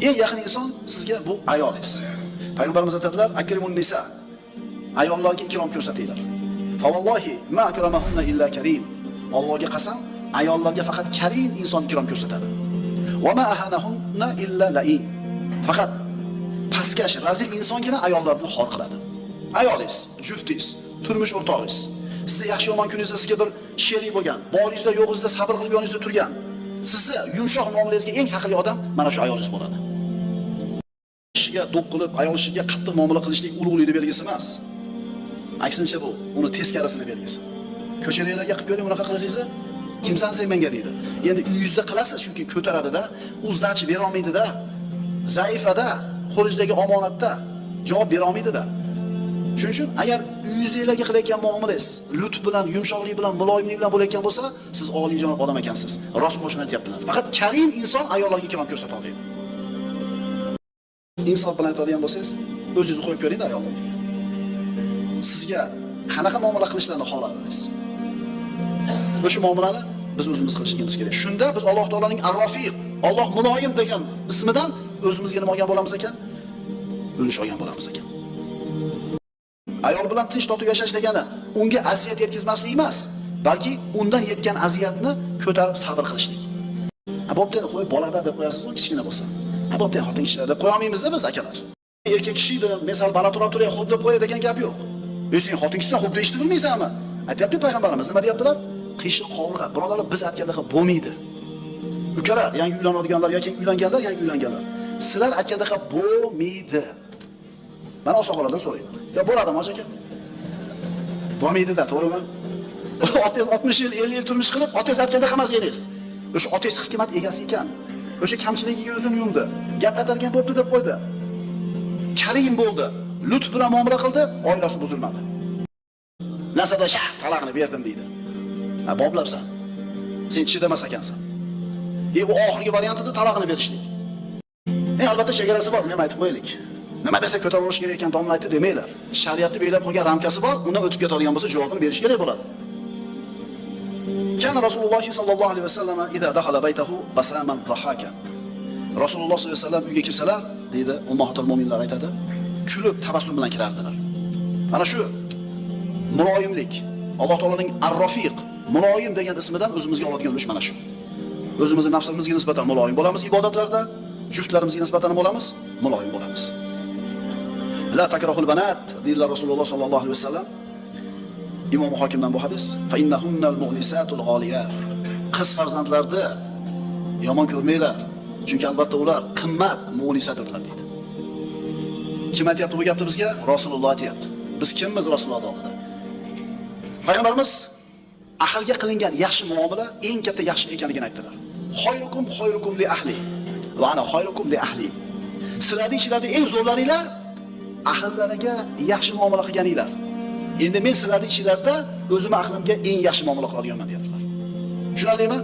Eng yaqin inson sizga bu ayolingiz. Payg'ambarimiz aytadilar: "Akrimun nisa." Ayollarga ikrom ko'rsatinglar. Fa vallohi ma akramahunna illa karim. Allohga qasam, ayollarga faqat karim inson ikrom ko'rsatadi. Va ma ahanahunna illa laim. Faqat pastkash, razil insongina ayollarni xor qiladi. Ayolingiz, juftingiz, turmush o'rtog'ingiz, sizni yaxshi yomon kuningizda sizga bir sherik bo'lgan, boringizda yo'g'ingizda sabr qilib yoningizda turgan, sizni yumshoq muomalangizga eng haqli odam mana shu ayolingiz bo'ladi. Kishiga do'q qilib, ayol kishiga qattiq muomala qilishlik ulug'likni belgisi emas. Aksincha bu uni teskarisini belgisi. Ko'chadagilarga qilib ko'ring bunaqa qilig'ingizni, kimsan sen menga deydi. Endi uyingizda qilasiz, chunki ko'taradida, u сдачи bera olmaydida, zaifada, qo'lingizdagi omonatda javob bera olmaydida. Shuning uchun agar uyingizdagilarga qilayotgan muomalangiz lutf bilan, yumshoqlik bilan, muloyimlik bilan bo'layotgan bo'lsa, siz oliyjanob odam ekansiz. Rasululloh shuni aytyaptilar. Faqat karim inson ayollarga ikrom ko'rsata oladi. Insof bilan aytadigan bo'lsangiz, o'zingizni qo'yib ko'ring ayol o'rniga. Sizga qanaqa muomala qilishlarini xohlardingiz? O'sha muomalani biz o'zimiz qilishimiz kerak. Shunda biz Alloh taolaning Ar-Rafiq, Alloh muloyim degan ismidan o'zimizga nima olgan bo'lamiz ekan? Ulush olgan bo'lamiz ekan. Ayol bilan tinch totuv yashash degani unga aziyat yetkazmaslik emas, balki undan yetgan aziyatni ko'tarib sabr qilishlik. Ha, bo'pti, qo'y bolada deb qo'yasiz, u kichkina bo'lsa. Ha, bo'pti, xotin kishilar deb qo'ya olmaymiz-da biz akalar. Erkak kishi edi, men sal balandroq turay, xo'p deb qo'ya degan gap yo'q. E sen xotin kishisan, xo'p deyishni bilmaysanmi? Aytyapti payg'ambarimiz, nima deyaptilar? Qiyshiq qovurg'a. Birodarlar, biz aytgandaqa bo'lmaydi. Ukalar, yangi uylanadiganlar yoki uylanganlar, yangi uylanganlar. Sizlar aytgandaqa bo'lmaydi. Mana oqsoqollardan so'rayman. Ya bo'ladimi, hoji aka? Bo'lmaydi-da, to'g'rimi? Otangiz 60 yil, 50 yil turmush qilib, otangiz aytgandaqa emas edingiz. O'sha otangiz hikmat egasi ekan. O'sha kamchiligiga o'zini yumdi. Gap qaytargan bo'pti deb qo'ydi. Karim bo'ldi. Lutf bilan muomala qildi, oilasi buzilmadi. Nasada shah talaqni berdim deydi. Ha, boblabsan. Sen chidamas ekansan. E u oxirgi variantida talaqni berishlik. E albatta chegarasi bor, uni ham aytib qo'yaylik. Nima desa ko'tarib kerak ekan domla aytdi demanglar. Shariatni belgilab qo'ygan ramkasi bor, undan o'tib ketadigan bo'lsa javobini berish kerak bo'ladi. Kana Rasululloh sallallohu alayhi vasallam idza dakhala baytahu basaman dhahaka. Rasululloh sollallohu alayhi vasallam uyga kirsalar, deydi ummahatul mo'minlar aytadi, kulib tabassum bilan kirardilar. Mana shu muloyimlik, Alloh taolaning Ar-Rafiq, muloyim degan ismidan o'zimizga oladigan ulush mana shu. O'zimizni nafsimizga nisbatan muloyim bo'lamiz ibodatlarda, juftlarimizga nisbatan bo'lamiz, muloyim bo'lamiz. La takrahul banat deydilar Rasululloh sallallohu alayhi vasallam. Imom Hokimdan bu hadis. Fa innahunnal mu'nisatul g'oliyat. Qiz farzandlarni yomon ko'rmanglar, chunki albatta ular qimmat mu'nisadirlar deydi. Kim aytyapti bu gapni bizga? Rasululloh aytyapti. Biz kimmiz Rasululloh oldida? Payg'ambarimiz ahlga qilingan yaxshi muomala eng katta yaxshilik ekanligini aytdilar. Xoyrukum xoyrukum li ahli va ana xoyrukum li ahli. Sizlarning ichingizda eng zo'rlaringlar ahllariga yaxshi muomala qilganinglar. Endi men sizlarning ichingizda o'zim ahlimga eng yaxshi muomala qiladiganman deyaptilar. Tushunarlimi?